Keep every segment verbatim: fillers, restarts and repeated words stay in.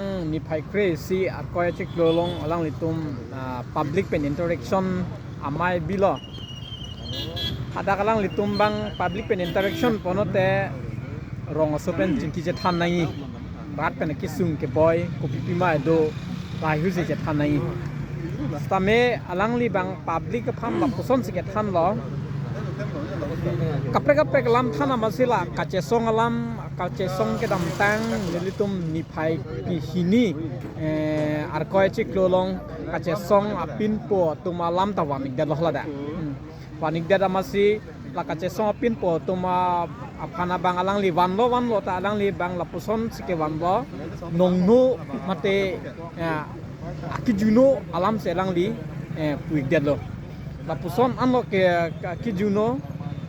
Niphai kre-isi Arkoi achiklo along alanglitum, ah, public pen interaction amei bilo. Hadak alanglitum abang public pen interaction pulote rong aso pen chingki chethan nangji. Rat pen kesung keboi kopi pima do, laheihui si chethan nangji. Sitame alangli abang public aphan lapuson si kethanlo. Kaprek kaprek alam than amatsi la kachesong alam, kachesong kedamtang nelitum niphai kre-hini, eh, Arkoi achiklo along kachesong apinpo atum alam ta van-ikdetlo hala da. Hmm. Van-ikdet amatsi la kachesong apinpo atum a-, aphan abang alangli vanlo vanlo ta alangli abang lapuson si kevanlo. Nongno mate, ya, akijuno alam si alangli, eh, pu-ikdetlo. Lapuson anlo ke, ke akijuno,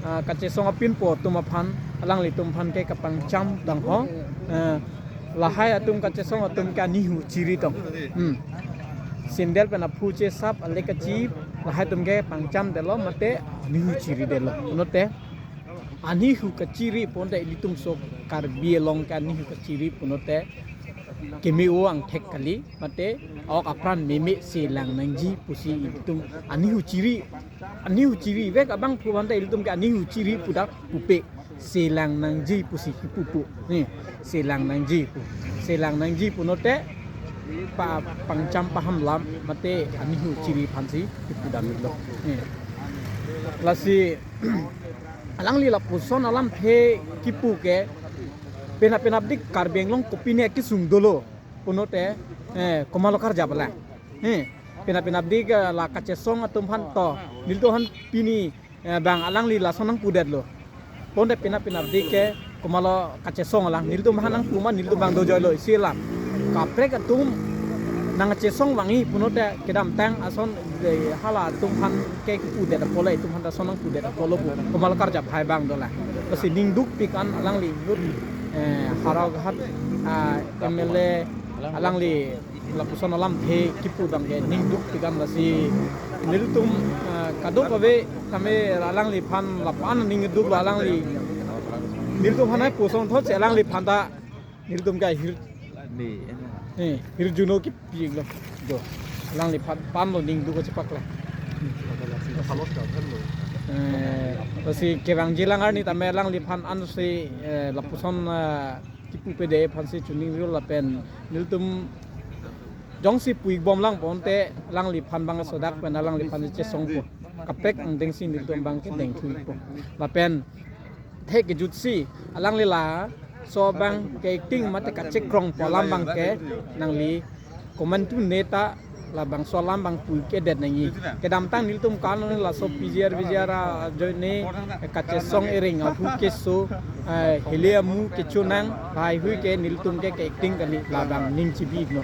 ah, kachesong apinpo atum aphan, alanglitum aphan ke kapangcham dang ho. Eh, lahai atum kachesong atum ke anihu chiri tong. Hmm. Sandal pen aphu chesap ale kachi, lahai atum ke pangchamdetlo mate anihu chiridetlo. Pulote anihu kachiri pulote ilitum so Karbi Anglong ke anihu kachiri pulote keme-o angthek kali, mate ok apran meme selang nangji pusi ilitum anihu chiri, anihu chirivek abang phu bhante ilitum ke anihu chiri pu dak pupe, selang nangji pusi kipu pu. Ni, selang nangji pu. Selang nangji pulote pa pangcham paham alam mate anihu chiri aphansi kipu damlo. Ni. Lasi alangli lapuson alamthe kipu ke penap penapdik Karbi Anglong kopine kesung dolo pulote, eh, komatlo karjap la. Eh, penap penapdik, eh, la kachesong atum aphan to. Nelitum aphan pini, eh, abang alangli lason nangpudetlo. Pulote penap penapdik ke komatlo kachesong alam. Nelitum aphan nangpu ma nelitum abang dojoilo isi alam. Kaprek atum nangchesong vangji pulote kedamtang ason de hala atum aphan ke pudet apotlo, itum aphan lason nangpudet apotlo pu. Komatlo karjap hai abang dolang. Lasi ning dukpik an alangli inut, eh, Howraghat, ah, M L A alangli lapuson alamthe kipu abang ke ning dukpik an lasi nelitum, ah, kadokave tame alangliphan lapu-an ning duklo alangli. Nelitum aphan hai pusong thotsi alangliphan ta nelitum ke ahir. Ni, ena. Eh, hirjuno kipi lo. Do. Alangliphan panlo ning duk chepaklang. Ada lasi kapalos ka kan lo. Eh, lasi kevangji lang arni tame alangliphan ansi, eh, lapuson, eh, kipu pede aphansi chuning rul lapen nelitum jongsi pu-ik bomlang pulote alangliphan abang sodak pen alangliphan chesongpo. Kaprek angdengsi nelitum abang ke dengthupo. Lapen thek kejutsi alangli laso abang ke acting mate kachekrongpo alam abang ke nangli komantu neta labangso alam abang pu-ik kedet nangji. Kedamtang nelitum kan laso P G R, V G R ajoine kachesong ereng ahut keso, eh, hile amu kechonang laheihui ke nelitum ke ke acting kali labang ning chibi-iklo.